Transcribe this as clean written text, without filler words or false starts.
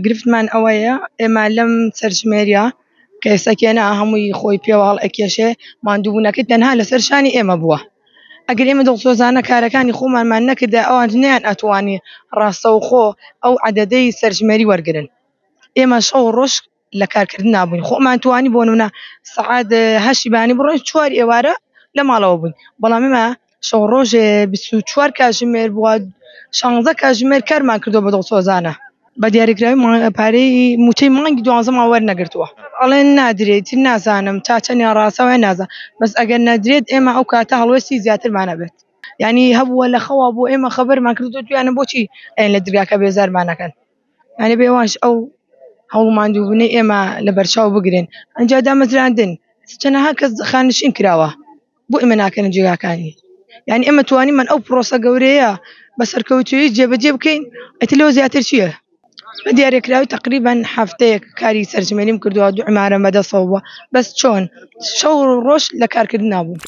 گرفتمان ئەوەیە ئێمە لەم سەرژمێریە کە ئێستا کێنا هەمووی خۆی پێوە هەڵئەکێشێ، ماندووبوونەکەی تەنها لەسەر شانی ئێمە بووە. ئەگەر ئێمە دڵسۆزانە کارەکانی خۆمانمان نەکردا، ئەوان نەیان ئەتوانی ڕاستەوخۆ ئەو عەدەدەی سەرژمێری وەرگرن. ئێمە شەو ڕۆژ لە کارکردنا بووین، خۆمان توانی بۆ نمونە سەعات 8 بانی بڕۆین، 4 ئێوارە لە ماڵەوە بووین، بەڵام ئێمە شەو ڕۆژێ 24 کاتژمێر بووە، 16 کاتژمێر کارمان کردووە بە دڵسۆزانە. بە دیاریکراوی پارەی موچەی مانگی 12مان وەرنەگرتووە. ئەڵێن نادرێت، تر نازانم تا چەندیان ڕاستەوە نازانم، بەس ئەگەر نەدرێت ئێمە ئەو کاتە هەڵوێستی زیاترمان هەبێت. یعنی هەبووە لە خەوا بۆ ئێمە خەبەرمان کردو دویانە بۆچی ئەیان لە درگاکە بێزارمانەکەن. یعنی بێوانش ئەو هەوڵ ماندووبوونەی ئێمە لە بەرچاو بگرن. ئەنجا دامەزراندن چەنەها کەس خانشین کراوە، بۆ ئێمە ناکەنە جێگاکانی. یعنی ئێمە توانیمان ئەو پرۆسە گەورەیە بە سەرکەوتوویی جێبەجێ بکەین، ئیتر لەوە زیاتر چییە؟ بە دیاریکراوی تقریبا هەفتەیەک کاری سەرژمێریم کردووە، دوو عمارەم بەدەستەوە بووە، بەس چۆن شەو ڕۆژ لە کارکردنا بووم.